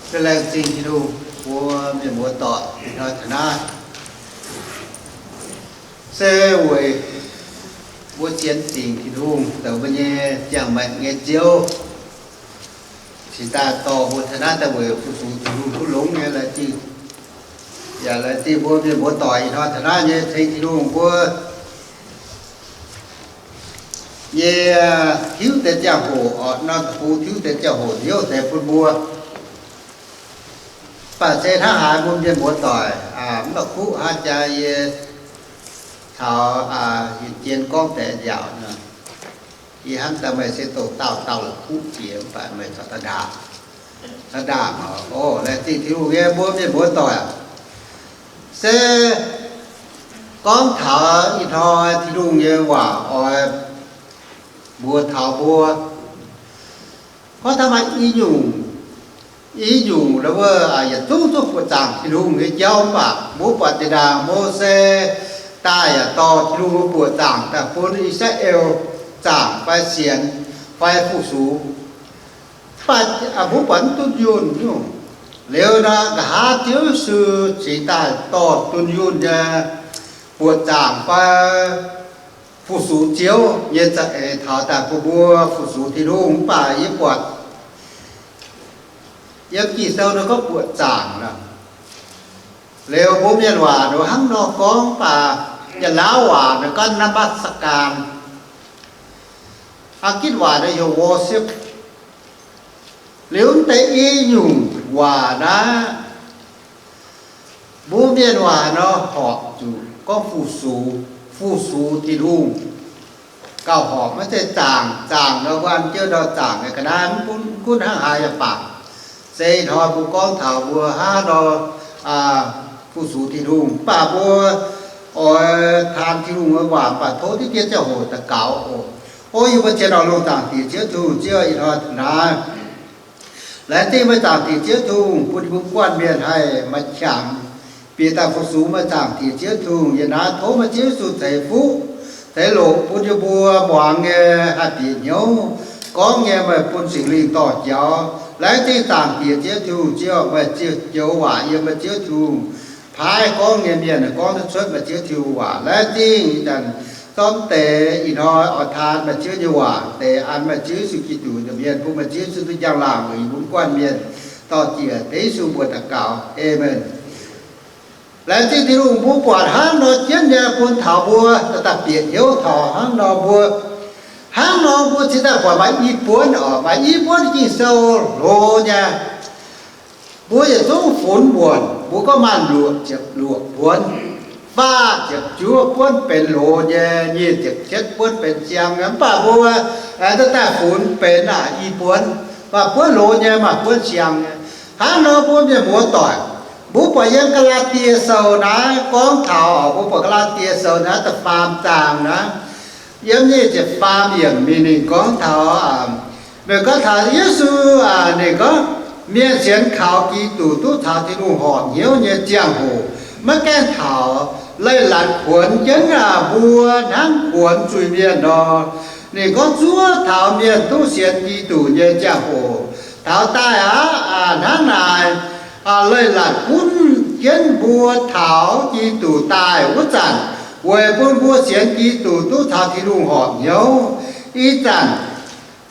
Laengz zingh Tin-Hungh, mbuo mienh muoz-doic ih hnoi taux naaiv se weic mbuo sienx dingc Tin-Hungh zoux mbuo nyei ziangh maengc nyei Ziouv, cingx daaih dorh mbuo taux naaiv daaih weic fu-sux Tin-Hungh duqv longx nyei laengz zingh. Yaac laengz zingh mbuo mienh muoz-doic ih hnoi taux naaiv nyei ceng Tin-Hungh mbuo nyei tiuv deix ziangh hoc, oc, norm deic-bung tiuv deix ziangh hoc hnyouv deix bun mbuo. Mv baac se hnangv haaix mbuo mienh muoz-doic mv baac kuv hnangv jaa yie caux yietc jien gorngv deix nziaauc nor, yie hnamv daaih meih se doqc dauh dauh la'kuqv jiex mv baac meih caux da'ndaangc, da'ndaangc oc. Laengz zingh Tin-Hungh nyei mbuo mienh muoz-doic, se gorngv taux ih hnoi Tin-Hungh nyei waac oix mbuox taux mbuo, gorngv taux maaih i nyungc, i nyungc wuov yietc zungv zuqc buoqc zaangc Tin-Hungh nyei jauv mv baac mbuo buatc zinh ndaangc Mose daaih yaac dorh Tin-Hungh nyei buoqc zaangc daaih bun I^saa^laa^en zaangc fai sienx fai fu-sux. Mv baac mbuo buatc mv dunh yunh nyungc. Liuz nor nqa'haav Ziouv Yesu cingx daaih dorh dunh yunh nyei buoqc zaangc fai fu-sux Ziouv nyei za'eix taux daaih bun mbuo fu-sux Tin-Hungh. Mv baac yie buatc yiem Ging-Sou nor gorngv buoqc zaangc nor. Liuz mbuo mienh waac nor hnangv nor gorngv, mv baac Janx-Laauv waac nor gorngv นมัสการ. Aengx gitv waac nor heuc worship. Liuz mv deix i nyungc waac naaiv, mbuo mienh waac nor horpc zuqc gorngv fu-sux, fu-sux Tin-Hungh. Gauh horpc maiv zeiz zaangc. Zaangc nor mbuo an jienv nor zaangc nyei ga'naaiv, mv gunv hnangv haaix yaac baac, se ih hnoi mbuo gorngv taux mbuo hnangv nor fu-sux Tin-Hungh. Mv baac mbuo oix taan Tin-Hungh nyei waac, mv baac tov diqv dien ziangh hoc daux gaux oc. O yie mbuo zien oix longc Zaangc Diex Ziouv Tin-Hungh Ziouv ih hnoi naaiv. Laengz zingh meih Zaangc Diex Ziouv Tin-Hungh bun yie mbuo guanh mienh haih maaih qangx bieqc daaih fu-sux meih Zaangc Diex Ziouv Tin-Hungh. Yie naaiv tov meih Ziouv Yesu ceix fuqv ceix loc bun yie mbuo muangx nyei haih bieqc hnyouv, gorngv nyei meih bun Singx Lingh dorh jaux. Laengz zingh Zaangc Diex Ziouv Tin-Hungh Ziouv, meih ziouc joux waac yiem meih Ziouv Tin-Hungh paaiv gorngv nyei mienh gorngv duqv cuotv meih Ziouv Tin-Hungh waac. Laengz zingh ih zanc zorqv deix ih hnoi oix taan meih Ziouv nyei waac deix an meih Ziouv Yesu Giduc nza'hmien bun meih Ziouv Yesu duqv njang-laangc weic yie mbuo guanh mienh. Dorh jiec deix Yesu mbuox daux gaux, Aamen. Laengz zingh Tin-Hungh, mbuo buatc hnangv nor jienv nyei bun taux mbuo daaih bieqc hnyouv taux hnangv nor mbuo, hnangv nor mbuo cingx daaih buatc maaih i buonv oc, maaih i buonv Ging-Sou hlo nyei. Mbuo yietc zungv funx muonc, mbuo gorngv maaih luoqc ziepc luoqc buonv, faah ziepc juov buonv benx loz nyei, nyic ziepc cietv buonv benx siang nyei. Mv baac mbuo aengx daaih funx benx naaic i buonv, maaih buonv loz nyei, maaih buonv siang nyei. Hnangv nor mbuo mienh muoz-doic, mbuo buatc yiem Gaa^laa^die Sou naaiv gorngv taux, mbuo buatc Gaa^laa^die Sou naaiv da'faam zaang naaiv, yiem nyic ziepc faam yiemc mingh ninh gorngv taux, ninh gorngv taux Yesu, ninh gorngv, mienh sienx kaux Giduc duqv caux Tin-Hungh horpc hnyouv nyei ziangh hoc maiv gaengh taux, leiz-latc kuonx jienv mbuo hnangv kuonx zuiz-mienh nor. Ninh gorngv zuov taux mienh duqv sienx Giduc nyei ziangh hoc taux daaih aqv. Hnangv naaic, leiz-latc gunv jienv mbuo taux Giduc daaih wuov zanc, weic bun mbuo sienx Giduc duqv caux Tin-Hungh horpc hnyouv. Ih zanc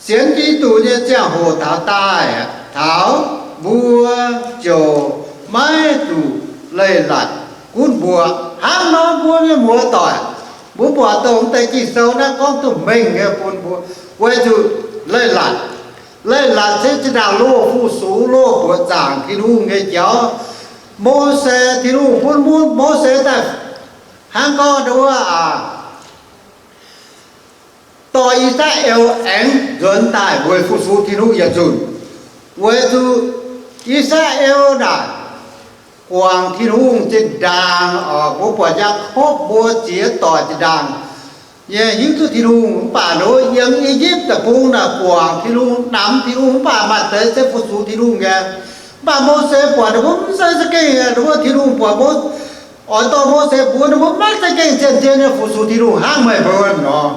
sienx Giduc nyei ziangh hoc taux daaih, taux mbuo ziouc maiv zuqc leiz-latc gunv mbuo. Hnangv nor mbuo mienh muoz-doic, mbuo buatc dongh deix Ging-Sou naaiv gorngv duqv mengh nyei bun mbuo, weic zuqc leiz-latc, leiz-latc se zinh ndaangc loz fu-sux, loz buoqc zaangc Tin-Hungh nyei jauv. Mose, Tin-Hungh bun Mose daaih hnangv gorngv wuov aac, dorh I^saa^laa^en aengx nzuonx daaih weic fu-sux Tin-Hungh yietc nzunc. Weic zuqc I^saa^laa^en naaic guangc Tin-Hungh zinh ndaangc, mbuo buatc Yaakopv mbuo ziex doic zinh ndaangc nyei hiuv duqv Tin-Hungh, mv baac nor yiem I^yipv Deic-Bung naaic guangc Tin-Hungh, namx Tin-Hungh, mv baac maaih deix se fu-sux Tin-Hungh nyei. Mv baac Mose buatc ninh mbuo mv zeiz za'gengh, ninh mbuo Tin-Hungh buatc Mo-, oix dorh Mose mbuox ninh mbuo maiv za'gengh zien-zien nyei fu-sux Tin-Hungh hnangv meih mbuo nor.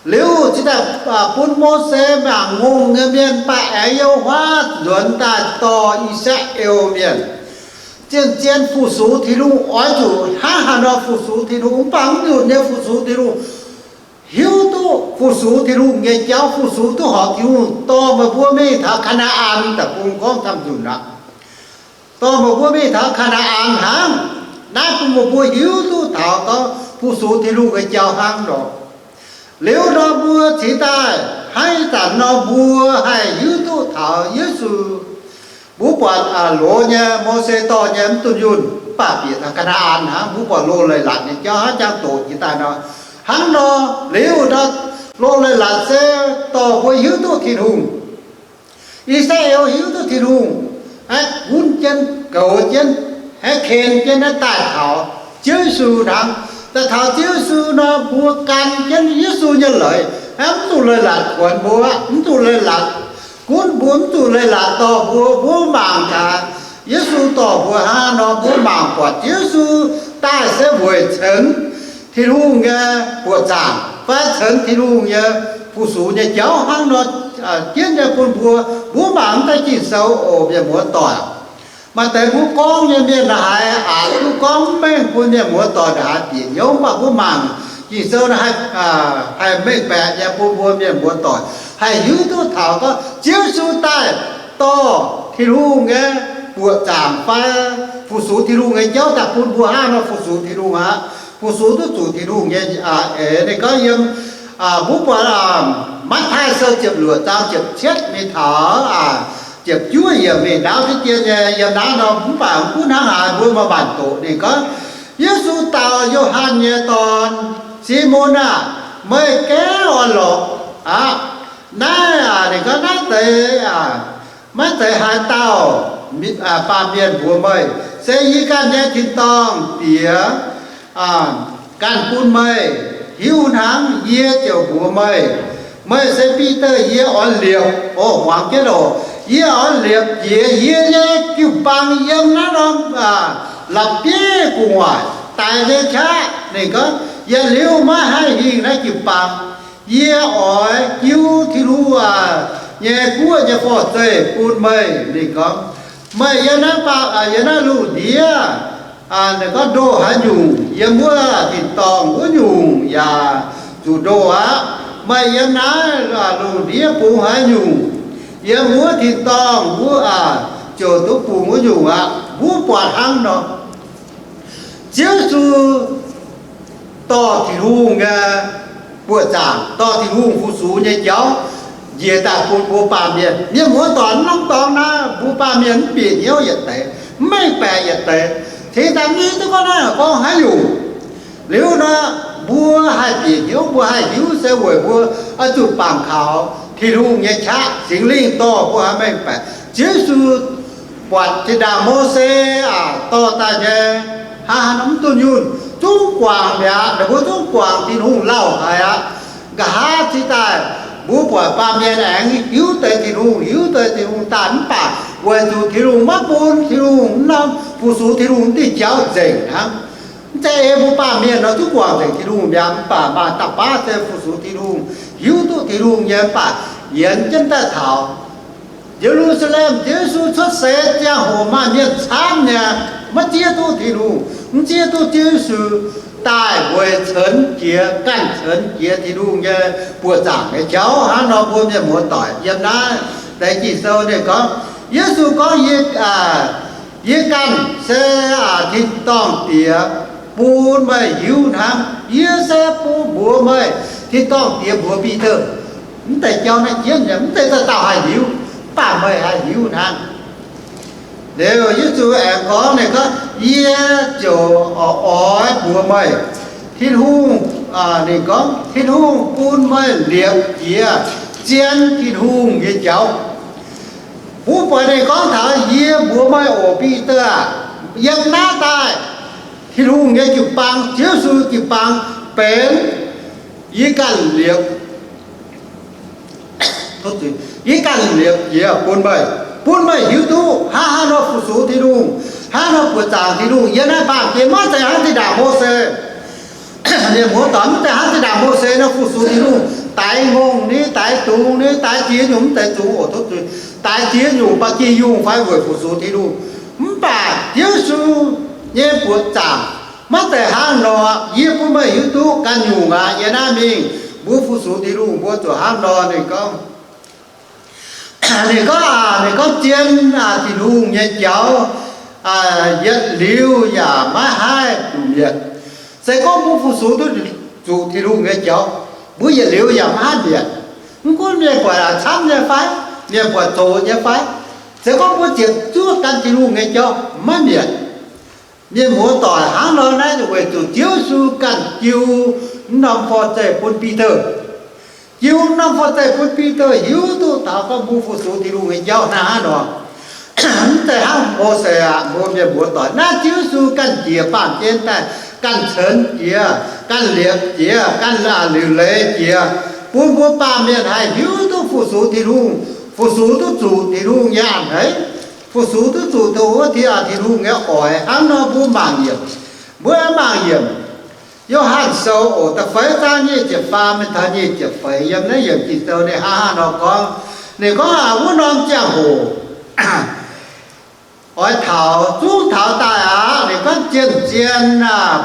Liuz cingx daaih bun Mose mangc ngongh nyei mienh, mv baac aengx yiem wuov nzuonx daaih dorh I^saa^laa^en Mienh. Zien-zien fu-sux Tin-Hungh, oix zuqc hnangv haaix nor fu-sux Tin-Hungh, mv baac mv nyunc nyei fu-sux Tin-Hungh. Hiuv duqv fu-sux Tin-Hungh nyei jauv, fu-sux duqv horpc Tin-Hungh dorh meih mbuo mingh taux Kaa^naa^an, daaih bun gorngv camv nzunc aqv. Dorh meih mbuo mingh taux Kaa^naa^an hnangv. Naaiv bun meih mbuo hiuv duqv taux gorngv fu-sux Tin-Hungh nyei jauv hnangv nor. Liuz nor mbuo cingx daaih hnangv ih zanc nor mbuo haih hiuv duqv taux Yesu. Mbuo buatc loz nyei Mose dorh nyei mv dunh yunh, mv baac bieqc taux Kaa^naa^an hnangv, mbuo buatc loz-leiz-latc nyei jauv hnangv jangx doqc jiex daaih nor. Hnangv nor, liuz nor, loz-leiz-latc se dorh mbuo hiuv duqv Tin-Hungh. I^saa^laa^en hiuv duqv Tin-Hungh, aeqv, gunv jienv, goux jienv, aeqv, ken jienv, aeqv, daaih taux Ziouv Yesu hnangv. Daaih taux Ziouv Yesu nor, mbuo gan jienv Yesu nyei leiz, aeqv, mv zuqc leiz-latc kuonx mbuo, mv zuqc leiz-latc gunv mbuo, mv zuqc leiz-latc dorh mbuo. Mbuo mangc gaax, Yesu dorh mbuo hnangv nor, mbuo mangc buatc Ziouv Yesu daaih se weic ceix Tin-Hungh nyei buoqc zaangc fai ceix Tin-Hungh nyei fu-sux nyei jauv hnangv nor, jienv nyei bun mbuo. Mbuo mangc mv deix Ging-Sou oc, mienh muoz-doic. Maaih deix mbuo gorngv nyei mienh naaic haiz aqc duqv gorngv mv mengh bun mienh muoz-doic naaic haiz bieqc hnyouv, mv baac mbuo mangc Ging-Sou naaic haih mengh baeqc nyei bun mbuo mienh muoz-doic haih hiuv duqv taux gorngv Ziouv Yesu daaih dorh Tin-Hungh nyei buoqc zaangc fai fu-sux Tin-Hungh nyei jauv daaih bun mbuo hnangv nor fu-sux Tin-Hungh aqv. Fu-sux duqv zuqc Tin-Hungh nyei eix. Ninh gorngv yiem, mbuo buatc Matv^taai Sou ziepc luoqc zaang ziepc cietv mingh taux ziepc juov yiemc mingh ndaauv deix dien nyei yiem naaiv nor, mv baac mv gunv hnangv haaix mbuo maaih maanc doqc. Ninh gorngv, Yesu dau Yo^han nyei dorn, Simon aah! Meih gaengh orn-lorqc aqv. Naaiv, ninh gorngv, naaiv deix maiv zeiz haaix dauh baamh mienh mbuox meih, se yie ganh nyei tin-dorngh Diex ganh bun meih hiuv hnangv. Yie ziouc mbuox meih, meih se Bide, yie oix liepc, o, muangx jienv oc, yie oix liepc jiex yie nyei jiu-baang yiem naaiv norm la'bieiv gu'nguaaic daix nyei qaqv. Ninh gorngv, yietc liuz maiv haih hingh naaiv jiu-baang. Yie oix jiu Tin-Hungh nyei guoqv nyei forv-zeih bun meih. Ninh gorngv, meih yiem naaiv, yiem naaiv lungh ndiev, ninh gorngv ndoh haaix nyungc, yiem wuov tin-dorngh wuov nyungc yaac zuqc ndoh aqv. Meih yiem naaiv lungh ndiev bungx haaix nyungc, yiem wuov tin-dorngh wuov ziouc duqv bungx wuov nyungc aqv. Mbuo buatc hnangv nor, Ziouv Yesu dorh Tin-Hungh nyei buoqc zaangc, dorh Tin-Hungh fu-sux nyei jauv njiec daaih bun mbuo baamh mienh. Mienh muoz-doic, mv norm dorngx naaiv mbuo baamh mienh mv bieqc hnyouv yietc deix, mv mengh baeqc yietc deix. Cingx daaih mv hiuv duqv gorngv naaiv gorngv haaix nyungc. Liuz nor, mbuo haih bieqc hnyouv, mbuo haih hiuv se weic mbuo oix zuqc bangc kaux Tin-Hungh nyei qaqv. Singx Lingh dorh mbuo haih mengh baeqc. Ziouv Yesu buatc zinh ndaangc Mose aac dorh daaih nyei, hnangv haaix nor mv dunh yunh, zungv guangc mi'aqv. Ninh mbuo zungv guangc Tin-Hungh lauh haic aqv. Nqa'haav cingx daaih mbuo buatc baamh mienh aengx hiuv deix Tin-Hungh, hiuv deix Tin-Hungh daaih, mv baac weic zuqc Tin-Hungh maiv bun Tin-Hungh mv norm fu-sux Tin-Hungh diuh jauv nzengc hnangv. Mv zeiz ei mbuo baamh mienh nor zungv guangc nzengc Tin-Hungh mi'aqv. Mv baac maaih da'baav se fu-sux Tin-Hungh, hiuv duqv Tin-Hungh nyei, mv baac yienx jienv daaih taux Ye^lu^saa^lem. Ziouv Yesu cuotv seix ziangh hoc maaih mienh camv nyei maiv zieqv duqv Tin-Hungh, mv zieqv duqv Ziouv Yesu daaih weic ceix jiez, ganh ceix jiez Tin-Hungh nyei buoqc zaangc nyei jauv hnangv nor. Mbuo mienh muoz-doic, yiem naaiv deix Ging-Sou ninh gorngv, Yesu gorngv, Yie, yie ganh se tin-dorngh Diex bun meih hiuv hnangv. Yie se bun mbuox meih, tin-dorngh Diex mbuox Bide. Mv deix jauv naaiv jienv nyei, mv zeiz dauh dauh haih hiuv, mv baac meih haih hiuv hnangv. Liuz Yesu aengx gorngv, ninh gorngv, Yie ziouc oix mbuox meih, Tin-Hungh, ninh gorngv, Tin-Hungh bun meih liepc jiex zien Tin-Hungh nyei jauv. Mbuo buatc ninh gorngv taux, Yie mbuox meih oc, Bide aah, yiem naaiv daaih Tin-Hungh nyei jiu-baang, Ziouv Yesu jiu-baang benx yie ganh liepc, yie ganh liepc jiex bun meih, bun meih hiuv duqv hnangv haaix nor fu-sux Tin-Hungh, hnangv haaix nor buoqc zaangc Tin-Hungh. Yiem naaiv baamh gen maiv zeiz hnangv zinh ndaangc Mose. Mienh muoz-doic, maiv zeiz hnangv zinh ndaangc Mose nor fu-sux Tin-Hungh, daix ngongh ni, daix dungz ni, daix ziex nyungc mv zeiz zungv oc, tov zuiz, daix ziex nyungc ba'gi yungh fai weic fu-sux Tin-Hungh. Mv baac Ziouv Yesu nyei buoqc zaangc maiv zeiz hnangv nor. Yie bun meih hiuv duqv ganh nyungc aqv. Yie naaiv mingh mbuo fu-sux Tin-Hungh mbuo zuqc hnangv nor. Ninh gorngv, ninh gorngv, ninh gorngv zien Tin-Hungh nyei jauv yietc liuz yaac maiv haih zuqc mietc. Se gorngv mbuo fu-sux duqv zuqc Tin-Hungh nyei jauv, mbuo yietc liuz yaac maiv haih mietc. Mv gunv mienh buatc camv nyei fai, mienh buatc zoqc nyei fai, se gorngv mbuo ziepc zuoqv gan Tin-Hungh nyei jauv maiv mietc. Mienh muoz-doic, hnangv nor naaiv weic zuqc Ziouv Yesu ganh jiu norm forv-zeih bun Bide. Jiu norm forv-zeih bun Bide hiuv duqv taux gorngv mbuo fu-sux Tin-Hungh nyei jauv hnangv haaix nor. Mv zeiz hnangv Mose aqv. Mbuo mienh muoz-doic, naaiv Ziouv Yesu ganh jiex baamh jienv daaih, ganh cenx jiex, ganh liepc jiex, ganh liuc leiz jiex, bun mbuo baamh mienh haih hiuv duqv fu-sux Tin-Hungh, fu-sux duqv zuqc Tin-Hungh nyei a'hneiv, fu-sux duqv zuqc dongh wuov Tin, Tin-Hungh nyei oix. Hnangv nor mbuo mangc yiemc, mbuo mangc yiemc Yo^han Sou oc, da'feix zaang nyic ziepc faam mingh taux nyic ziepc feix. Yiem naaiv yiemc Ging-Sou ninh hnangv haaix nor gorngv. Ninh gorngv, wuov norm ziangh hoc oix taux, zungv taux daaih aqv. Ninh gorngv zien-zien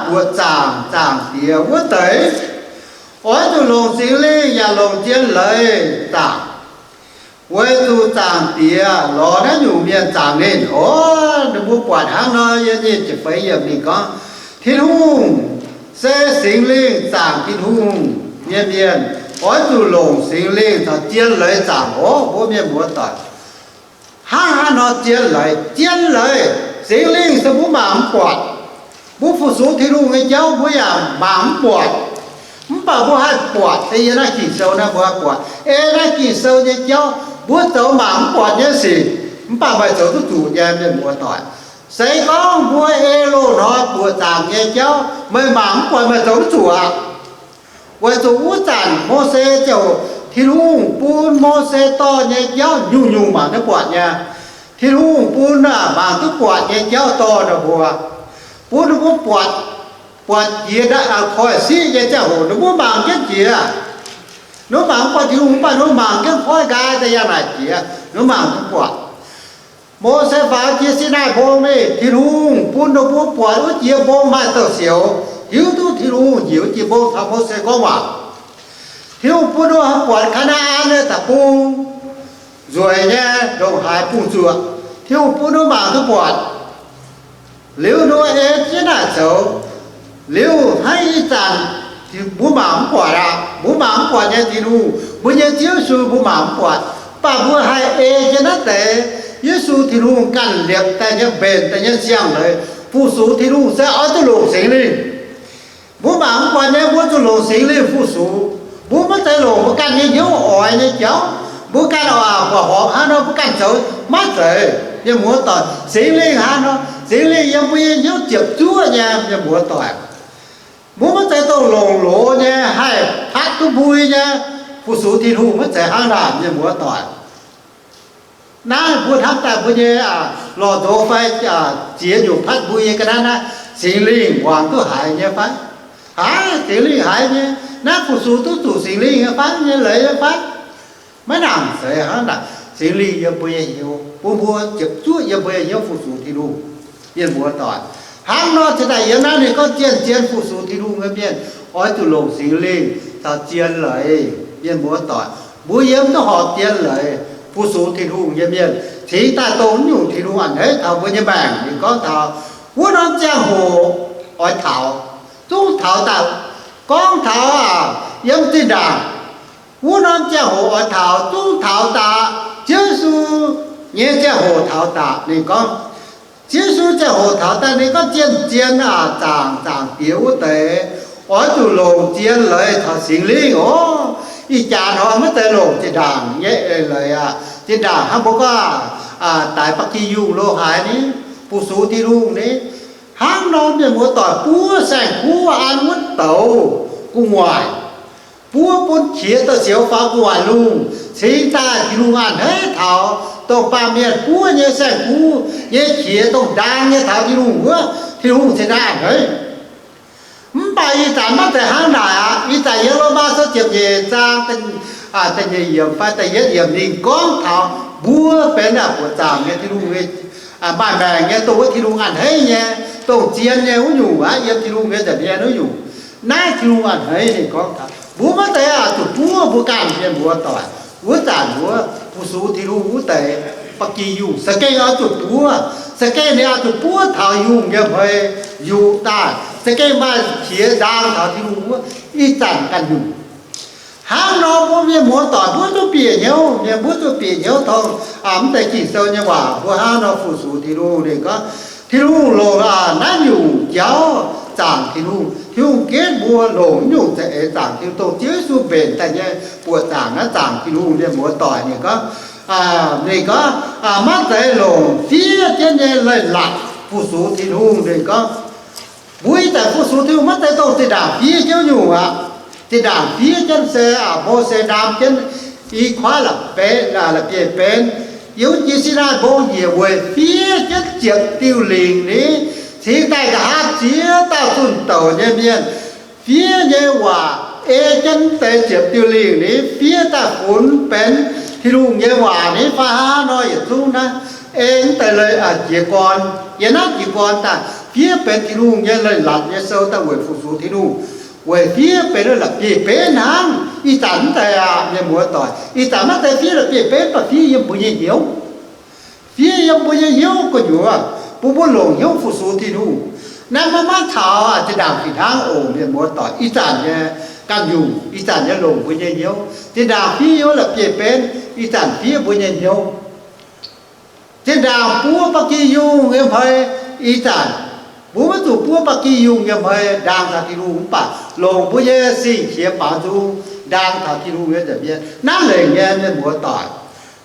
buoqc zaangc, Zaangc Diex wuov deix, oix zuqc longc Singx Lingh yaac longc zien leiz zaangc, weic zuqc Zaangc Diex lorz naaiv nyungc mienh zaangc ninh. Orv, ninh mbuo buatc hnangv nor, yiem nyic ziepc feix yiemc ninh gorngv, Tin-Hungh se Singx Lingh. Zaangc Tin-Hungh nyei mienh oix zuqc longc Singx Lingh caux zien leiz zaangc. Orv, mbuo mienh muoz-doic, hnangv haaix nor zien leiz? Zien leiz, Singx Lingh se mbuo mangc mv buatc. Mbuo fu-sux Tin-Hungh nyei jauv mbuo yaac mangc mv buatc. Mv baac mbuo haih buatc, yiem naaiv Ging-Sou naaiv mbuo haih buatc. Ei naaiv Ging-Sou nyei jauv, mbuo zoux mangc mv buatc nyei sic, mv baac meih zoux duqv zuqc nyei, mienh muoz-doic. Se gorngv mbuo ei loz-hnoi buoqc zaangc nyei jauv meih mangc mv buatc, meih zoux duqv zuqc aqv. Weic zuqc wuov zanc Mose ziouc, Tin-Hungh bun Mose dorh nyei jauv nyungc-nyungc mangc duqv buatc nyei. Tin-Hungh bun mangc duqv buatc nyei jauv dorh ninh mbuo, bun ninh mbuo buatc, buatc jiex koiv-siqv nyei ziangh hoc ninh mbuo mangc jienv jiex. Ninh mbuo mangc mv buatc Tin-Hungh, mv baac ninh mbuo mangc jienv koiv nqaai daaih yangh naaic jiex, ninh mbuo mangc duqv buatc. Mose faaux jiex Sinaai Mbong mingh, Tin-Hungh bun ninh mbuo buatc wuov jiex mbong maaih douz-sioux, hiuv duqv Tin-Hungh njiec wuov jiex mbong taux Mose gorngv waac. Tin-Hungh bun ninh mbuo buatc Kaa^naa^an nyei deic-bung, nzueic nyei ndongc haaix bung-zuoqc, Tin-Hungh bun ninh mbuo mangc duqv buatc. Liuz ninh mbuo ei jienv naaic zoux. Liuz hnangv ih zanc mbuo mangc mv buatc aqv. Mbuo mangc mv buatc nyei Tin-Hungh, mbuo nyei Ziouv Yesu mbuo mangc mv buatc. Mv baac mbuo haih ei jienv naaiv deix Yesu, Tin-Hungh ganh liepc daaih nyei, mbenc daaih nyei siang-leiz, fu-sux Tin-Hungh se oix zuqc longc Singx Lingh. Mbuo mangc mv buatc nyei, mbuo zuqc longc Singx Lingh fu-sux. Mbuo maiv zeiz longc mbuo ganh nyei hnyouv oix nyei jauv, mbuo ganh oix buatc horpc hnangv nor mbuo ganh zoux, maiv zeiz, mienh muoz-doic. Singx Lingh hnangv nor, Singx Lingh yiem mbuo nyei hnyouv ziepc zuoqv nyei, mienh muoz-doic. Mbuo maiv zeiz dongh longc loz nyei haih patv duqv mbui nyei fu-sux Tin-Hungh, maiv zeiz hnangv naaic, mienh muoz-doic. Naaiv mbuo hnamv daaih mbuo nyei lorh nzox fai ziex nyungc patv mbui nyei ga'naaiv naaiv, Singx Lingh muangx duqv haiz nyei fai? Haiz, Singx Lingh haiz nyei. Naaiv fu-sux duqv zuqc Singx Lingh nyei fai, nyei leiz nyei fai? Maiv nangc zeiz hnangv naaic. Singx Lingh yiem mbuo nyei hnyouv, bun mbuo ziepc zuoqv yiem mbuo nyei hnyouv fu-sux Tin-Hungh, mienh muoz-doic. Hnangv nor cingx daaih yiem naaiv ninh gorngv zien-zien fu-sux Tin-Hungh nyei mienh oix zuqc longc Singx Lingh caux zien leiz, mienh muoz-doic. Mbuo yiem duqv horpc zien leiz fu-sux Tin-Hungh nyei mienh cingx daaih dongh nyungc Tin-Hungh a'hneiv taux mbuo nyei maengc. Ninh gorngv taux wuov norm ziangh hoc oix taux, zungv taux daaih. Gorngv taux aac, yiem zinh ndaangc wuov norm ziangh hoc oix taux, zungv taux daaih. Ziouv Yesu nyei ziangh hoc taux daaih. Ninh gorngv, Ziouv Yesu ziangh hoc taux daaih, ninh gorngv zien-zien aac, zaangc, zaangc Diex wuov deix oix zuqc longc zien leiz caux Singx Lingh oc. Ih jaax hnoi maiv zeiz longc zinh ndaangc nyei eix leiz aac. Zinh ndaangc hnangv mbuo gorngv daix ba'gi yungh lo haaix ni, fu-sux Tin-Hungh ni. Hnangv nor mienh muoz-doic, buov saeng-kuv an wuov douz gu'nguaaic, buov bun qiex douz-sioux faaux gu'nguaaic lungh, cingx daaih Tin-Hungh a'hneiv taux dongh baamh mienh buov nyei saeng-kuv nyei qiex dongh ndaang nyei taux Tin-Hungh wuov, Tin-Hungh cingx daaih a'hneiv. Mv Mv baac ih zanc maiv zeiz hnangv naaic aqv. Ih zanc yiem Lomaa Sou ziepc nyeic zaang da'nyeic yiemc fai da'yietv yiemc ninh gorngv taux mbuo benx buoqc zaangc nyei Tin-Hungh, maaih maengc nyei, dongh wuov Tin-Hungh a'hneiv nyei, dongh zien nyei wuov nyungc aqv, yiem Tin-Hungh nyei nza'hmien wuov nyungc. Naaiv Tin-Hungh a'hneiv ninh gorngv taux mbuo maiv zeiz oix zuqc buov mbuo ganh mienh muoz-doic. Wuov zanc wuov fu-sux Tin-Hungh wuov deix ba'gi yungh za'gengh oix zuqc buov, za'gengh ninh oix zuqc buov taux yungh nyei hmei yuqc daaih, za'gengh maaih qiex nzang taux Tin-Hungh wuov ih zanc ganh nyungc. Hnangv nor mbuo mienh muoz-doic mbuo zuqc bieqc hnyouv, mienh mbuo zuqc bieqc hnyouv tong mv deix Ging-Sou nyei waac mbuo hnangv nor fu-sux Tin-Hungh. Ninh gorngv Tin-Hungh longc naaiv nyungc jauv zaangc Tin-Hungh. Tin-Hungh ginv mbuo longc nyungc za'eix zaangc Tin-Hungh, dongh Ziouv Yesu mbenc daaih nyei buoqc zaangc naaiv zaangc Tin-Hungh. Mienh muoz-doic, ninh gorngv, ninh gorngv maiv zeiz longc fiev jienv nyei leiz-latc fu-sux Tin-Hungh. Ninh gorngv mbuo ih zanc fu-sux Tin-Hungh maiv zeiz dongh zinh ndaangc fiev jienv nyungc aqv. Zinh ndaangc fiev jienv se Mose ndaam jienv i kuaaiv la'bieiv-benx yiem wuov jiex Sinaai Mbong njiec weic fiev jienv ziepc diuh lingc ni cingx daaih nqa'haav ziex dauh zunh douz nyei mienh. Fiev nyei waac ei jienv deix ziepc diuh lingc ni fiev daaih funx benx Tin-Hungh nyei waac ni fai hnangv nor yietc zungv naaiv ei mv deix jiez gorn, yiem naaiv jiez gorn daaih fiev benx Tin-Hungh nyei leiz-latc nyei sou daaih weic fu-sux Tin-Hungh, weic fiev benx la'bieiv-benv hnangv. Ih zanc mv zeiz aqv, mienh muoz-doic. Ih zanc maiv zeiz fiev la'bieiv-benv, mv baac fiev yiem mbuo nyei hnyouv. Fiev yiem mbuo nyei hnyouv gu'nyuoz, bun mbuo longc hnyouv fu-sux Tin-Hungh. Naaiv maiv maaih taux zinh ndaangc fih hnangv oc, mienh muoz-doic. Ih zanc nyei ganh nyungc, ih zanc nyei longc mbuo nyei hnyouv. Zinh ndaangc fiev yiem la'bieiv-benv, ih zanc fiev mbuo nyei hnyouv. Zinh ndaangc buov ba'gi yungh nyei hmei, ih zanc mbuo maiv zuqc buov ba'gi yungh nyei hmei ndaang taux Tin-Hungh, mv baac longc mbuo nyei sing-qiex baaux nzung ndaang taux Tin-Hungh nyei nza'hmien. Naaiv lengc nyei, mienh muoz-doic.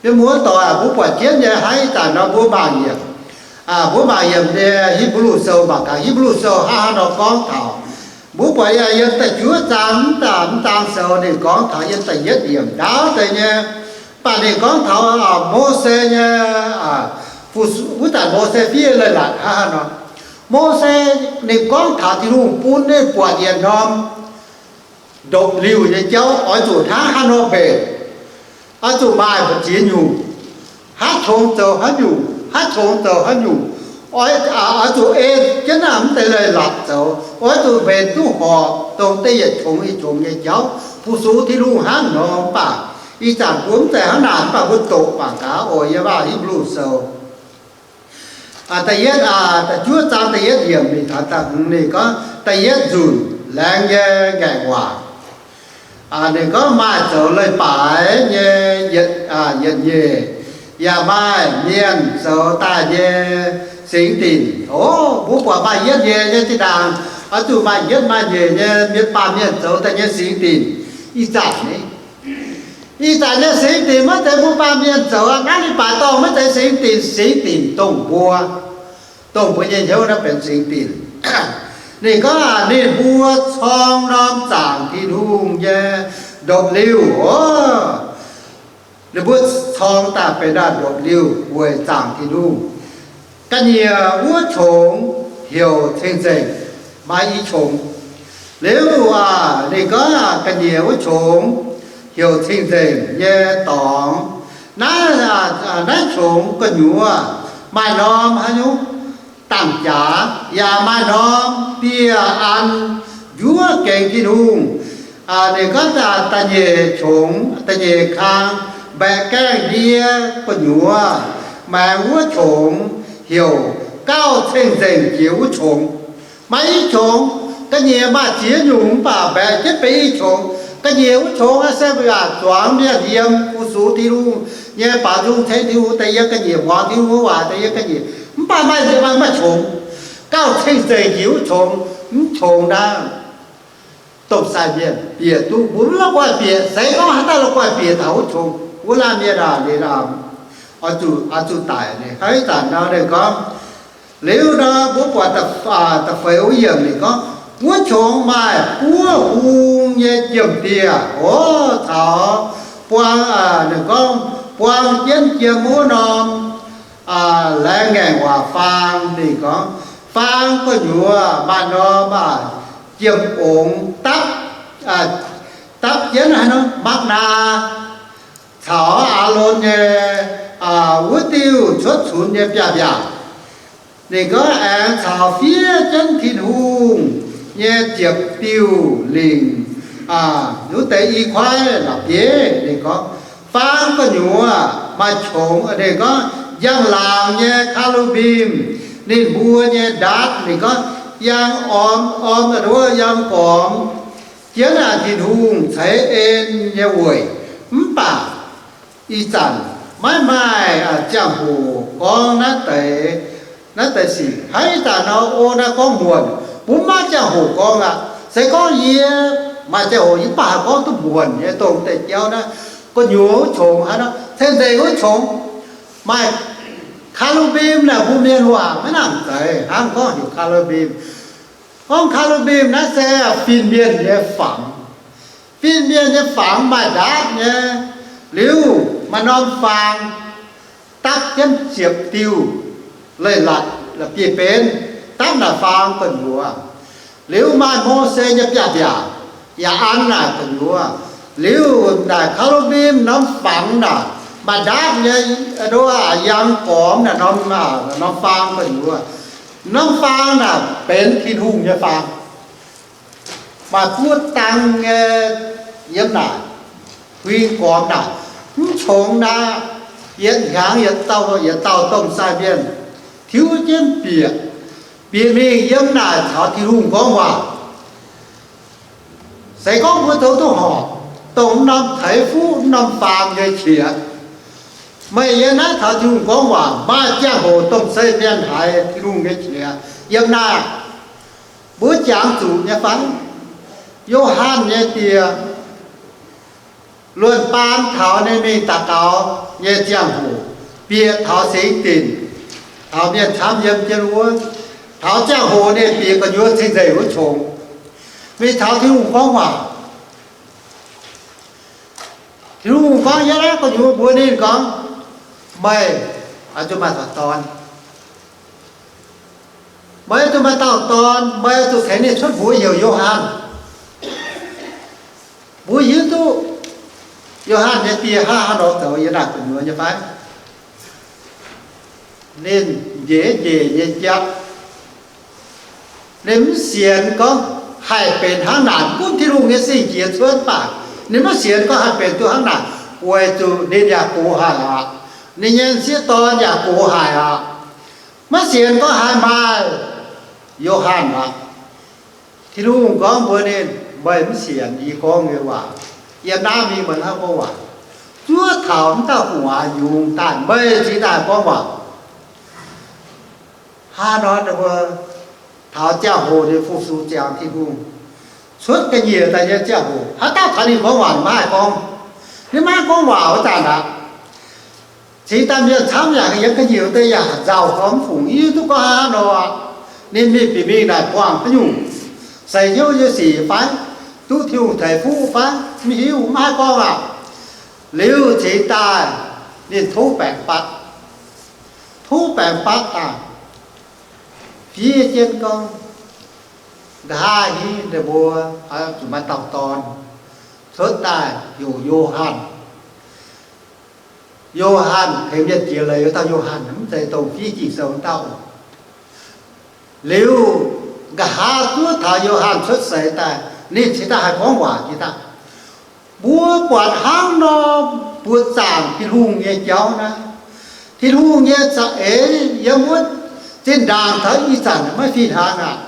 Mienh muoz-doic, mbuo buatc jienv nyei hnangv ih zanc nor mbuo mangc yiemc, mbuo mangc yiemc nyei Hipv^lu Sou, mangc gaax Hipv^lu Sou hnangv haaix nor gorngv taux. Mbuo buatc yiem da'juov zaang, mv baac mv zaang sou ninh gorngv taux yiem da'yietv yiemc ndaauv deix nyei. Mv baac ninh gorngv taux Mose nyei, wuov zanc Mose fiev leiz-latc hnangv haaix nor. Mose ninh gorngv taux Tin-Hungh bun ninh buatc yietc norm ndopv-liuh nyei jauv oix zuqc hnangv haaix nor mbenc, oix zuqc maaih mbu'ziex nyungc, haaix qongx zoux haaix nyungc, haaix qongx zoux haaix nyungc, oix zuqc ei jienv naaiv mv deix leiz-latc zoux, oix zuqc mbenc duqv horpc dongh da'yietv qongx i qongx nyei jauv. Fu-sux Tin-Hungh hnangv nor. Mv baac ih zanc mbuo mv zeiz hnangv naaic, mv baac mbuo doqc mangc gaax oc. Yiem Hipv^lu Sou da'yietv, da'juov zaang da'yietv yiemc mingh taux da'hmz ninh gorngv da'yietv nzunc laengz nyei ngaengc waac. Ninh gorngv maaih zoux leiz-baaix nyei yietc nyeic, yaac maaih mienh zoux daaih nyei singx dinc. O, mbuo buatc maaih yietv nyeic nyei zinh ndaangc, oix zuqc maaih yietv maaih nyeic nyei mienh, baamh mienh zoux daaih nyei singx dinc. Ih zanc ni, ih zanc nyei singx dinc maiv zeiz mbuo baamh mienh zoux aqv. Naaiv leiz-baaix dorngh maiv zeiz singx dinc. Singx dinc dongh mbuo, dongh mbuo nyei hnyouv naaiv benx singx dinc. Ninh gorngv ninh mbuo corng norm zaangc Tin-Hungh nyei ndopv-liuh oc. Ninh mbuo corng daaih benx ndopv-liuh weic zaangc Tin-Hungh. Ga'nyiec wuov qongx heuc Cing-Nzengc, maaih i qongx. Liuz aac, ninh gorngv ga'nyiec wuov qongx heuc Cing-Nzengc nyei dorngx. Naaiv, naaiv qongx gu'nyuoz maaih norm haaix nyungc dangh jaax, yaac maaih norm dieh an njuov gengx Tin-Hungh. Ninh gorngv da'nyeic qongx, da'nyeic kang mbaeqc gaengh ndie gu'nyuoz maengx wuov qongx heuc Gauh Cing-Nzengc Jiex Wuov Qongx. Maaih i qongx, ga'nyiec maaih ziex nyungc mv baac mbaeqc jienv benx i qongx. Ga'nyiec wuov qongx se mbuo yaac zuangx mienh yiem fu-sux Tin-Hungh nyei baaux nzung ceng Tin-Hungh daaih yiem ga'nyiec, muangx Tin-Hungh nyei waac daaih yiem ga'nyiec. Mv baac maaih, maaih qongx, Gauh Cing-Nzengc Jiex Wuov Qongx. Mv qongx naaiv domh sai mienh bieqc duqv, mbuo mv la'guaih bieqc. Se gorngv haaix dauh la'guaih bieqc taux wuov qongx, wuov laanh mienh aah, ninh oix zuqc, oix zuqc daic. Ninh hnangv ih zanc nor ninh gorngv, liuz nor mbuo buatc da'feix wuov yiemc ninh gorngv, wuov qongx maaih buov hung nyei jiem-dieh, o, caux buang, ninh gorngv buang jienv jiem wuov norm laengz ngaengc waac faang. Ninh gorngv faang gu'nyuoz maaih norm aac, jiem ongx dapv, dapv jienv haaix nor, makv naa caux Aalon nyei wuov diuh cuotv cunx nyei biaav-mbiaac. Ninh gorngv aengx caux fiev jienv Tin-Hungh nyei ziepc diuh lingc wuov deix i kuaaiv la'bieiv. Ninh gorngv faang gu'nyuoz maaih qongx, ninh gorngv njang-laangc nyei kaa^lu^mbim, ninh mbuo nyei ndaatv, ninh gorngv yangh orm, orm wuov yangh gormx jienv Tin-Hungh ceix en nyei weic. Mv baac ih zanc maiv maaih ziangh hoc gorngv naaiv deix, naaiv deix sic. Hnangv ih zanc nor, o, naaiv gorngv muonc, mbuo maiv maaih ziangh hoc gorngv aqv. Se gorngv yie maaih ziangh hoc, yie mv baac haih gorngv duqv muonc nyei dongh deix jauv naaiv. Gu'nyuoz wuov qongx hnangv nor, ceng-nzengc wuov qongx, maaih kaa^lu^mbim naaic, mbuo mienh waac maiv nangc zeiz hnangv gorngv heuc kaa^lu^mbim. Gorngv kaa^lu^mbim naaiv se fin-mienh nyei fangx. Fin-mienh nyei fangx maaih ndaatv nyei. Liuz maaih norm faang dapv jienv ziepc diuh leiz-latc la'bieiv-benv dapv naaic faang gu'nyuoz. Liuz maaih Mose nyei biaav-mbiaac yaac an naaic gu'nyuoz. Liuz naaic kaa^lu^mbim norm fangx naaic maaih ndaatv nyei, yangh gormx naaic norm, norm faang gu'nyuoz. Norm faang naaic benx Tin-Hungh nyei faang. Maaih buov dang nyei yiem naaic, huing gormx naaic, mv qongx naaic, yietc hnyangx yietc dauh, yietc dauh domh sai mienh tiuv jienv bieqc, bieqc mingh yiem naaic caux Tin-Hungh gorngv waac. Se gorngv mbuo zoux duqv horpc, dongh mv norm ceix fuqv mv norm faang nyei qiex, meih yiem naaiv caux Tin-Hungh gorngv waac, maaih ziangh hoc domh sai mienh haiz Tin-Hungh nyei qiex yiem naaic. Mbuo jangx zuqc nyei fai? Yo^han nyei die luonc baan taux ninh mingh daux gaux nyei ziangh hoc, bieqc taux singx dinc, taux mienh camv yiem jienv wuov, taux ziangh hoc ninh bieqc gu'nyuoz cing-nzengc wuov qongx, mingh taux Tin-Hungh gorngv waac. Tin-Hungh gorngv, yiem naaiv gu'nyuoz mbuox ninh gorngv, meih oix zuqc maaih dauh dorn. Meih oix zuqc maaih dauh dorn, meih oix zuqc tengx ninh cuotv mbuox heuc Yo^han. Mbuo hiuv duqv Yo^han nyei die hnangv haaix nor zoux yiem naaic gu'nyuoz nyei fai? Ninh njiec njiec nyei jauv, ninh mv sienx gorngv haih benx hnangv naaic. Gunv Tin-Hungh nyei sing-jiex cuotv mv baac ninh maiv sienx gorngv haih benx duqv hnangv naaic, weic zuqc ninh yaac gox haic aqv. Ninh nyei m'sieqv dorn yaac gox haic aqv. Maiv sienx gorngv haih maaih Yo^han aqv. Tin-Hungh gorngv mbuox ninh, meih mv sienx yie gorngv nyei waac. Yiem naaiv mingh meih hnangv gorngv waac. Zuov taux mv dauh gu'nguaaz yungz daaih, meih cingx daaih gorngv waac. Hnangv nor, mbuo taux ziangh hoc ninh fu-sux ziangx Tin-Hungh, cuotv ga'nyiec daaih nyei ziangh hoc, haaix dauh taux ninh gorngv waac, ninh maiv haih gorngv. Ninh maiv haih gorngv waac wuov zanc aqv. Cingx daaih mienh camv yaac yiem ga'nyiec deix yaac nzauh gormx fungc, yie duqv gorngv hnangv nor, ninh mingh bieqc mingh naaic buangh haaix nyungc, seix hnyouv nyei sic fai, duqv Tin-Hungh ceix fuqv fai, mv hiuv, maiv haih gorngv aqv. Liuz cingx daaih ninh tov baengc fatv. Tov baengc fatv daaih, fiev jienv gorngv, nqa'haav hingv ninh mbuo oix zuqc maaih dauh dorn cuotv daaih heuc Yo^han. Yo^han tengx mienh jiex leiz, dauh Yo^han mv zeiz dongh fiev Ging-Sou wuov dauh. Liuz nqa'haav zuov taux Yo^han cuotv seix daaih, ninh cingx daaih haih gorngv waac jiex daaih. Mbuo buatc hnangv nor, buoz-zaangc Tin-Hungh nyei jauv naaiv, Tin-Hungh nyei za'eix yiem wuov zinh ndaangc taux ih zanc maiv fih hnangv aqv.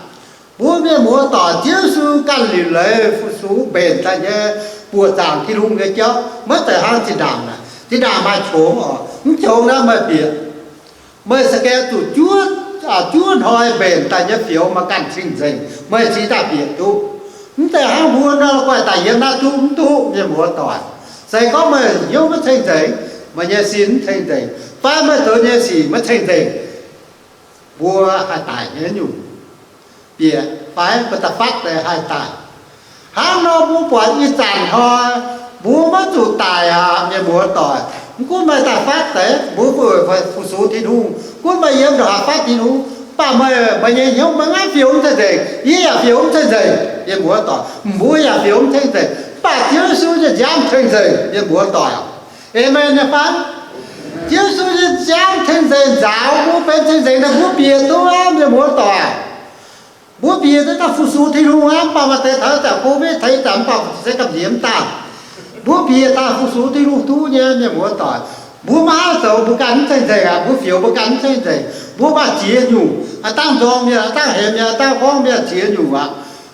Mbuo mienh muoz-doic, Ziouv Yesu ganh liuc leiz fu-sux mbenc daaih nyei buoz-zaangc Tin-Hungh nyei jauv maiv zeiz hnangv zinh ndaangc naaic. Zinh ndaangc maaih qongx oc, mv qongx naaiv meih bieqc, meih za'gengh zuqc juov, juov hnoi mbenc daaih nyei fioux maaih ganh cing-nzengc, meih cingx daaih bieqc duqv. Mv zeiz hnangv mbuo nor, la'guaih daaih yiem naaiv duqv mv duqv, mienh muoz-doic. Se gorngv meih hnyouv maiv ceng-nzengc, meih nyei sin mv ceng-nzengc, fai meih zoux nyei sic maiv ceng-nzengc, mbuo haih daic nyei nyungc. Bieqc fai mbuo da'fatv deix haih daic. Hnangv nor mbuo buatc ih zanc hnoi mbuo maiv zuqc daic aqv, mienh muoz-doic. Mv gunv meih da'fatv deix, mbuo weic fu-sux Tin-Hungh, gunv meih yiem ndongc haaix fatv Tin-Hungh, Mv baac meih, meih nyei hnyouv meih maiv fiou mv ceng-nzengc, yie yaac fiou mv ceng-nzengc, mienh muoz-doic. Mbuo yaac fiou mv ceng-nzengc, mv baac Ziouv Yesu nyei nziaamv ceng-nzengc, mienh muoz-doic. Aamen nyei fai? Ziouv Yesu nyei nziaamv ceng-nzengc nzaaux mbuo benx ceng-nzengc daaih, mbuo bieqc duqv aqv, mienh muoz-doic. Mbuo bieqc duqv daaih fu-sux Tin-Hungh aqv. Mv baac maaih deix taux zanc Covid, taux ih zanc mv baac se gamh nziex mv daaih, mbuo bieqc daaih fu-sux Tin-Hungh duqv nyei, mienh muoz-doic. Mbuo maiv haih zoux mbuo ganh mv ceng-nzengc aqv, mbuo fioux mbuo ganh mv ceng-nzengc, mbuo maaih ziex nyungc, aav dangh nzorng mienh, aav dangh hemx mienh, aav dangh gorngv mienh ziex nyungc aqv.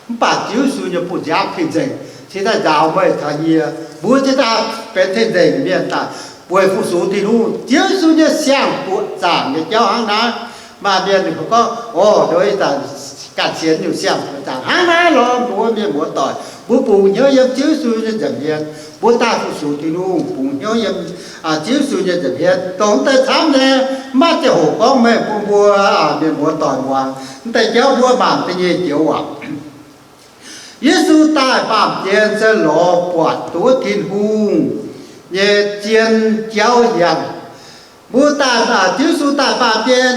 Mv baac Ziouv Yesu nyei buoz-nziaamv ceng-nzengc cingx daaih nzaaux meih caux yie, mbuo cingx daaih benx ceng-nzengc mienh daaih weic fu-sux Tin-Hungh. Ziouv Yesu nyei siang-buoqc zaangc nyei jauv hnangv naaiv. Maaih mienh ninh gorngv, o, ih zanc ganh sienx nyungc siang-buoqc zaangc hnangv naaiv lorqc, mbuo mienh muoz-doic. Mbuo bungx hnyouv yiem Ziouv Yesu nyei nza'hmien, mbuo daaih fu-sux Tin-Hungh, bungx hnyouv yiem Ziouv Yesu nyei nza'hmien, dongh deix camv nyei. Mv maaih ziangh hoc gorngv meih bun mbuo mienh muoz-doic muangx. Mv deix jauv mbuo mangc da'nyeic joux waac. Yesu daaih baamh gen se lorz buatc duqv Tin-Hungh nyei zien jauv yangh. Mbuo daaih, Ziouv Yesu daaih baamh gen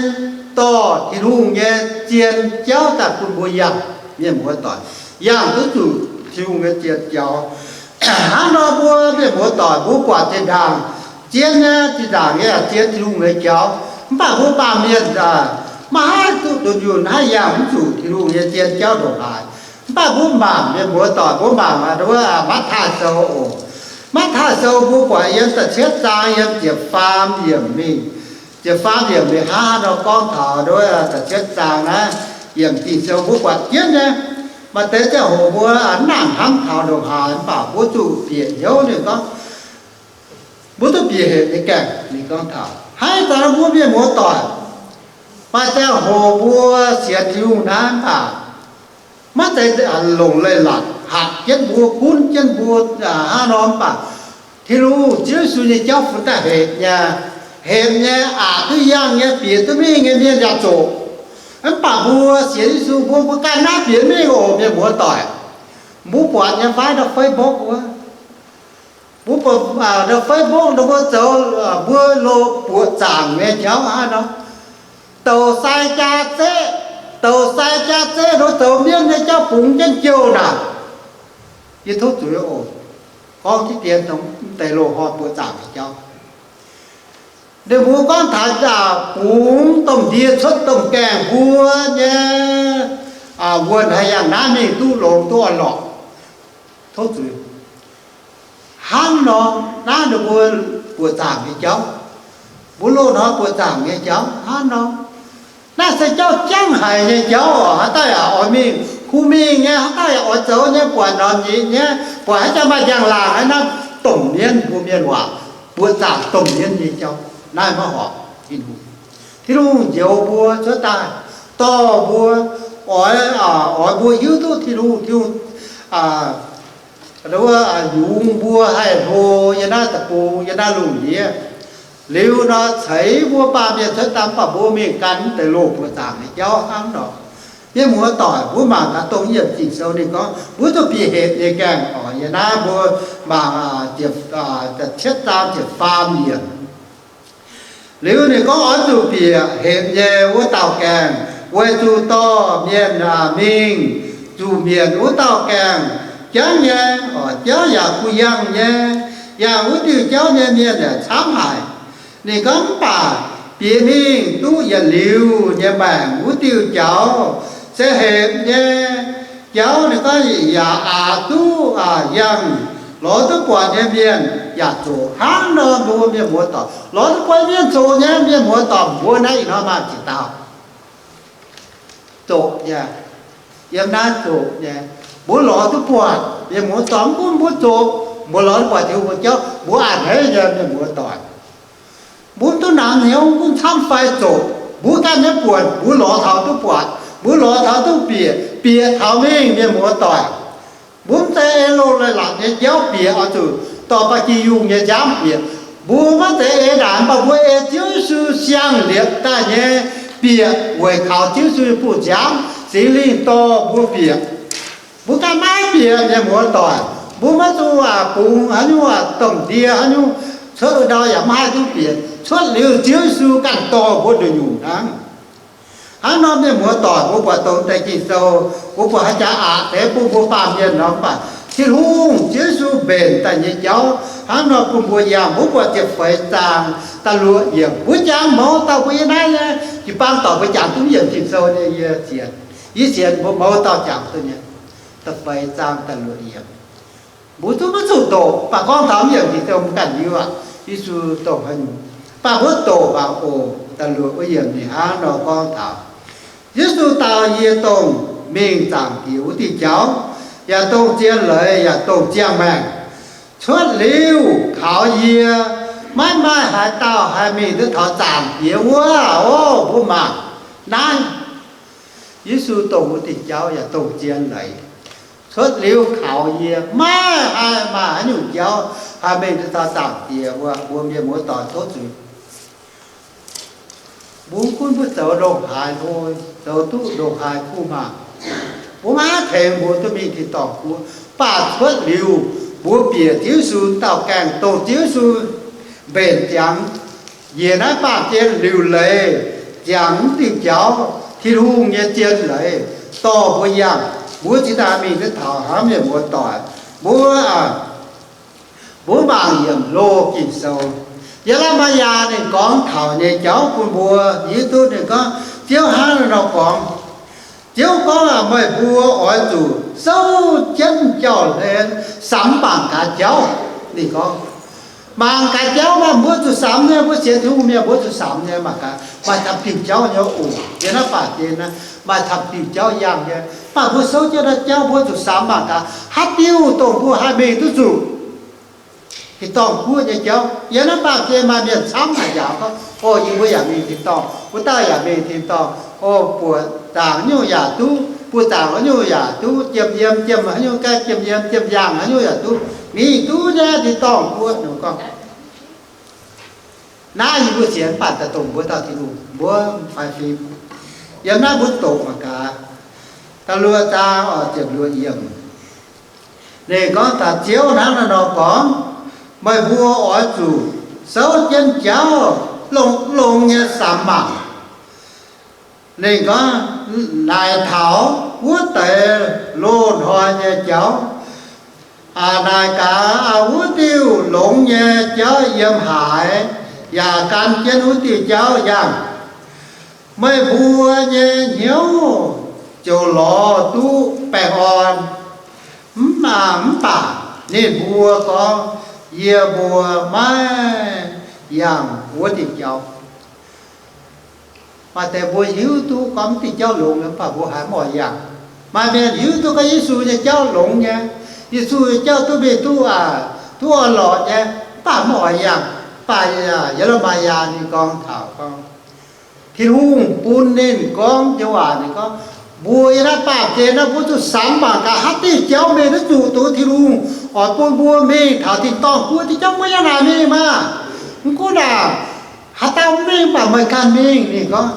dorh Tin-Hungh nyei zien jauv daaih bun mbuo yangh, mienh muoz-doic. Yangh duqv zuqc Tin-Hungh nyei zien jauv. Hnangv nor mbuo mienh muoz-doic mbuo buatc zinh ndaangc zien nyei, zinh ndaangc nyei zien Tin-Hungh nyei jauv. Mv baac mbuo baamh mienh maiv haih duqv dunh yunh, haih yangh mv zuqc Tin-Hungh nyei zien jauv ndongc haaix. Mv baac mbuo mangc, mienh muoz-doic, mbuo mangc Matv^taai Sou oc. Matv^taai Sou mbuo buatc yiem da'cietv zaang yiem ziepc faam yiemc mingh, ziepc faam yiemc mingh hnangv nor gorngv taux da'cietv zaang naaiv, yiemc Ging-Sou mbuo buatc jienv nyei. Maaih deix ziangh hoc mbuo mv nangc hnamv taux ndongc haaix, mv baac mbuo zuqc bieqc hnyouv ninh gorngv, mbuo duqv bieqc hepc nyei gaengh ninh gorngv taux. Hnangv ih zanc mbuo mienh muoz-doic, maaih ziangh hoc mbuo sienx Tin-Hungh naaiv mv baac maiv zeiz longc leiz-latc hatc jienv mbuo, gunv jienv mbuo hnangv nor, mv baac Tin-Hungh Ziouv Yesu nyei jauv funx daaih hepc nyei, hepc nyei, aqc duqv yangh nyei, bieqc duqv mingh nyei mienh yaac zoqc. Mv baac mbuo sienx Yesu mbuo, mbuo ganh naaiv bieqc mingh oc, mienh muoz-doic. Mbuo buatc nyei fai ndau Facebook wuov, mbuo buatc ndau Facebook nor mbuo zoux, mbuo loz buoqc zaangc nyei jauv hnangv nor. Douc sai jaa zeqv, douc sai jaa zeqv nor zoux mienv nyei jauv bungx jienv jouh naaic. Yie tov zuiz oc, gorngv diqv dien dongh mv deix loz-hnoi buoqc zaangc nyei jauv. Ninh mbuo gorngv taux bungx domh ndie cuotv domh gaengh mbuo nyei wuonh haih yangh naaiv mingh duqv longx duqv orn-lorqc. Tov zuiz. Hnangv nor, naaiv ninh mbuo buoqc zaangc nyei jauv. Mbuo loz-hnoi buoqc zaangc nyei jauv hnangv nor. Naaiv se jauv jangv haic nyei jauv oc. Haaix dauh yaac oix mingh, huv mingh nyei, haaix dauh yaac oix zoux nyei, buatc norm nyic nyei, buatc haaix jauv maaih njang-laangc naaiv, domh mienv, mbuo mienh waac, buoqc zaangc domh mienv nyei jauv. Naaiv maiv horpc Tin-Hungh. Tin-Hungh njoux mbuo cuotv daaih, dorh mbuo, oix, oix mbuo hiuv duqv Tin-Hungh, Tin-Hungh yungz mbuo haih hlo yiem naaiv deic-bung, yiem naaiv lungh ndiev. Liuz nor ceix mbuo baamh mienh cuotv daaih, mv baac mbuo mingh gan mv deix loz buoqc zaangc nyei jauv hnangv nor. Mienh muoz-doic, mbuo mangc gaax dongh yiem Ging-Sou ninh gorngv mbuo zuqc bieqc hepc nyei gaengh oc. Yiem naaiv mbuo mangc cietv zaang ziepc faam yiemc. Liuz ninh gorngv oix zuqc bieqc hepc nyei wuov dauh gaengh, weic zuqc dorh mienh mingh zuqc mietc wuov dauh gaengh jangv nyei, jauv yaac kuh yangh nyei, yangh wuov diuh jauv nyei mienh yaac camv haic. Ninh gorngv mv baac bieqc mingh duqv yietc liuz nyei maengc wuov diuh jauv se hepc nyei jauv. Ninh gorngv yaac aqc duqv yangh, lorz duqv buatc nyei mienh yaac zoqc. Hnangv nor mbuo mienh muoz-doic, lorz duqv buatc mienh zoqc nyei, mienh muoz-doic, mbuo naaiv ih hnoi maaih ziex dauh zoqc nyei. Yiem naaiv zoqc nyei. Mbuo lorz duqv buatc mienh muoz-doic, mv gunv mbuo zoqc, mbuo lorz duqv buatc Tin-Hungh nyei jauv, mbuo a'hneiv nyei, mienh muoz-doic. Mbuo duqv namx hnyouv gunv camv fai zoqc, mbuo ganh nyei buonc mbuo lorz taux duqv buatc, mbuo lorz taux duqv bieqc, bieqc taux mingh, mienh muoz-doic. Mbuo mv zeiz ei loz-leiz-latc nyei jauv bieqc, oix zuqc dorh ba'gi yungh nyei nziaamv bieqc. Mbuo maiv zeiz ei naaic, mv baac mbuo ei Ziouv Yesu siang-liepc daaih nyei bieqc, weic kaux Ziouv Yesu nyei buoz-nziaamv, Singx Lingh dorh mbuo bieqc. Mbuo ganh maiv bieqc, mienh muoz-doic. Mbuo maiv zuqc bungx haaix nyungc, domh ndie haaix nyungc, cuotv ndau yaac maiv haih duqv bieqc. Cuotv liuz Ziouv Yesu ganh dorh mbuo nduqc nyungc hnangv. Hnangv nor mienh muoz-doic, mbuo buatc dongh deix Ging-Sou, mbuo buatc haaix jaax aqc deix bun mbuo baamh mienh nor, mv baac Tin-Hungh, Ziouv Yesu mbenc daaih nyei jauv hnangv nor bun mbuo yangh. Mbuo buatc ziepc feix zaang da'luoqc yiemc, mbuo jangx mouz dauh mbuo yiem naaiv nyei, jiu-baang dorc mbuo jangx duqv yiemc Ging-Sou nyei, yie sienx, yie sienx mbuo mouz dauh jangx duqv nyei. Da'feix zaang da'luoqc yiemc. Mbuo zungv maiv zuqc doqc, mv baac gorngv taux mv yiemc Ging-Sou mbuo ganh hiuv aqv, Yesu dongh haaix nyungc. Mv baac mbuo doqc mangc oc. Da'luoqc wuov yiemc ninh hnangv nor gorngv taux, Yesu dau, Yie dongh mingh Zaangc Diex wuov diuh jauv, yaac dongh zien leiz, yaac dongh ziangh maengc. Cuotv liuz kaux yie, maiv maaih haaix dauh haih mingh duqv taux Zaangc Diex wuov. Ov, mbuo mangc naaiv, Yesu dongh wuov diuh jauv yaac dongh zien leiz. Cuotv liuz kaux yie, maiv haih maaih haaix nyungc jauv haih mingh duqv taux Zaangc Diex wuov. Mbuo mienh muoz-doic tov zuiz. Mbuo gunv mbuo zoux ndongc haaix hlo, zoux duqv ndongc haaix kuv maah, mbuo maiv tengx mbuo duqv mingh tin-dorngh guoqv. Mv baac cuotv liuz mbuo bieqc Ziouv Yesu dauh gaengh, dongh Ziouv Yesu mbenc ziangx njiec naaiv baamh gen liuc leiz, ziangx wuov diuh jauv, Tin-Hungh nyei zien leiz, dorh mbuo yangh, mbuo cingx daaih mingh duqv taux hnangv. Mienh muoz-doic, mbuo, mbuo mangc yiemc loz Ging-Sou. Ye^le^mi^yaa ninh gorngv taux nyei jauv bun mbuo hiuv duqv. Ninh gorngv, Ziouv hnangv naaiv nor gorngv, Ziouv gorngv, Meih mbuo oix zuqc souv jienv jauv-hlen samx mangc gaax jauv. Ninh gorngv, mangc gaax jauv maah, mbuo zuqc samx nyei. Mbuo sienx Tin-Hungh mienh mbuo zuqc samx nyei. Mangc gaax maaih camv diuh jauv nyei oc. Yiem naaiv baamh gen naaiv maaih camv diuh jauv yangh nyei. Mv baac mbuo souv jienv naaiv jauv mbuo zuqc samx mangc gaax haaix diuh dongh mbuo haih mingh duqv zuqc tin-dorngh guoqv nyei jauv. Yiem naaiv baamh gen maaih mienh camv haic yaac gorngv, O, yie mbuo yaac mingh tin-dorngh, wuov dauh yaac mingh tin-dorngh. O, buoqc zaangc haaix nyungc yaac duqv, buoqc zaangc haaix nyungc yaac duqv, jiem yiem jiem haaix nyungc, gaeqv jiem yiem jiem yangh haaix nyungc yaac duqv, mingh duqv nyei tin-dorngh guoqv. Ninh gorngv, naaiv yie mbuo sienx, mv baac daaih dongh mbuo dauh Tin-Hungh mbuo fai fim. Yiem naaiv mbuo doqc mangc gaax, da'luoqc zaang ziepc luoqc yiemc. Ninh gorngv taux Ziouv hnangv naaiv nor gorngv, Meih mbuo oix zuqc souv jienv jauv longx-longx nyei samx mangc. Ninh gorngv, Naaic taux wuov deix loz-hnoi nyei jauv, naaic gaax wuov diuh longx nyei jauv yiem haaix, yaac gan jienv wuov diuh jauv yangh. Meih mbuo nyei hnyouv ziouc lorz duqv baengh orn. Mv, mv baac ninh mbuo gorngv, Yie mbuo maiv yangh wuov diuh jauv. Maaih deix mbuo hiuv duqv gorngv diuh jauv longx nyei, mv baac mbuo haiz mv oix yangh. Maaih mienh hiuv duqv gorngv Yesu nyei jauv longx nyei, Yesu nyei jauv duqv mingh duqv, duqv orn-lorqc nyei, mv baac mv oix yangh. Mv baac Ye^le^mi^yaa ninh gorngv taux gorngv, Tin-Hungh bun ninh gorngv joux waac, ninh gorngv, Mbuo yiem naaiv baamh gen naaiv mbuo zuqc samx mangc gaax haaix diuh jauv mingh duqv zuqc dongh Tin-Hungh oix bun mbuo mingh taux tin-dorngh guoqv diuh jauv, mbuo yiem naaic mingh maah. Mv gunv naaic haaix dauh mv mingh, mv baac meih ganh mingh. Ninh gorngv,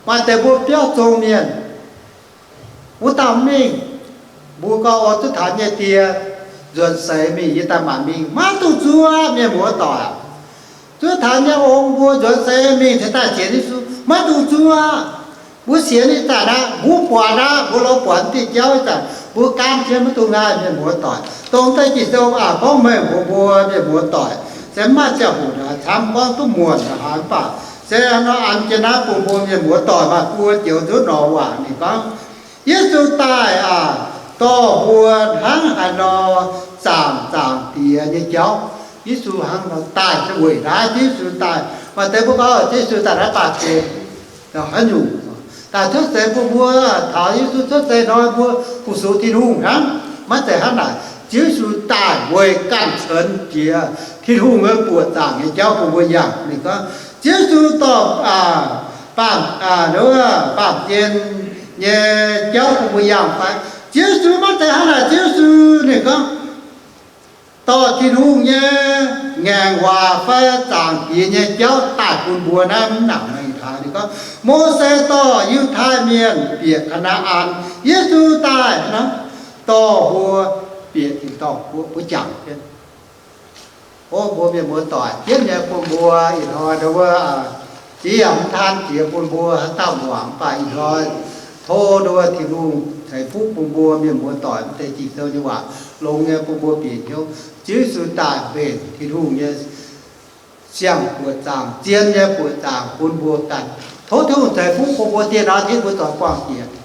maaih deix mbuo biauv zong mienh, wuov dauh mv mingh, mbuo gorngv, O, zuov taux nyei die nzuonx seix mingh, yie daaih maanc mingh. Maiv dungx zuov, mienh muoz-doic. Zuov taux nyei ong mbuo nzuonx seix mingh cingx daaih sienx Yesu, maiv dungx zuov. Mbuo sienx ih zanc aqv, mbuo buatc aqv, mbuo lorz buatc diuh jauv ih zanc, mbuo gaanv jienv maiv dungx ngaih, mienh muoz-doic. Dongh deix Ging-Sou aac gorngv meih mbuo mbuo mienh muoz-doic se mv maaih ziangh hoc naaic camv gorngv duqv muonc haaix, mv baac se nor an jienv naaiv bun mbuo mienh muoz-doic maaih buo joux nzuonx nor waac. Ninh gorngv, Yesu daaih aac, dorh mbuo hnangv haaix nor zaangc Zaangc Diex nyei jauv. Yesu hnangv nor daaih, weic naaiv Yesu daaih. Maaih deix mbuo gorngv Yesu daaih naaiv baamh gen haaix nyungc? Daaih cuotv seix bun mbuo, taux Yesu cuotv seix hnoi mbuo fu-sux Tin-Hungh hnangv. Maiv zeiz hnangv naaic. Ziouv Yesu daaih weic ganh cunx jiex Tin-Hungh nyei buoqc zaangc nyei jauv bun mbuo yangh. Ninh gorngv Ziouv Yesu dorh baamh, baamh gen nyei jauv bun mbuo yangh fai? Ziouv Yesu maiv zeiz hnangv naaic. Ziouv Yesu ninh gorngv dorh Tin-Hungh nyei ngaengc waac fai Zaangc Diex nyei jauv daaih bun mbuo naaiv mv nangc mengh taux. Ninh gorngv Mose dorh Yiutai Mienh bieqc Kaa^naa^an, Yesu daaih nor dorh mbuo bieqc tin-dorngh guoqv. Mbuo jangx jienv, o, mbuo mienh muoz-doic, jienv nyei bun mbuo ih hnoi ndau wuov Yie yaac mv taan jiex bun mbuo haaix dauh muangx, mv baac ih hnoi tov nduov Tin-Hungh ceix fuqv bun mbuo mienh muoz doic mv deix Ging-Sou nyei waac longx nyei bun mbuo bieqc hnyouv. Ziouv Yesu daaih mbenc Tin-Hungh nyei siang-buoqc zaangc, zien nyei buoqc zaangc bun mbuo ganh. Tov Tin-Hungh ceix fuqv bun mbuo dieh norm hnoi mbuo zoux buangh jiex.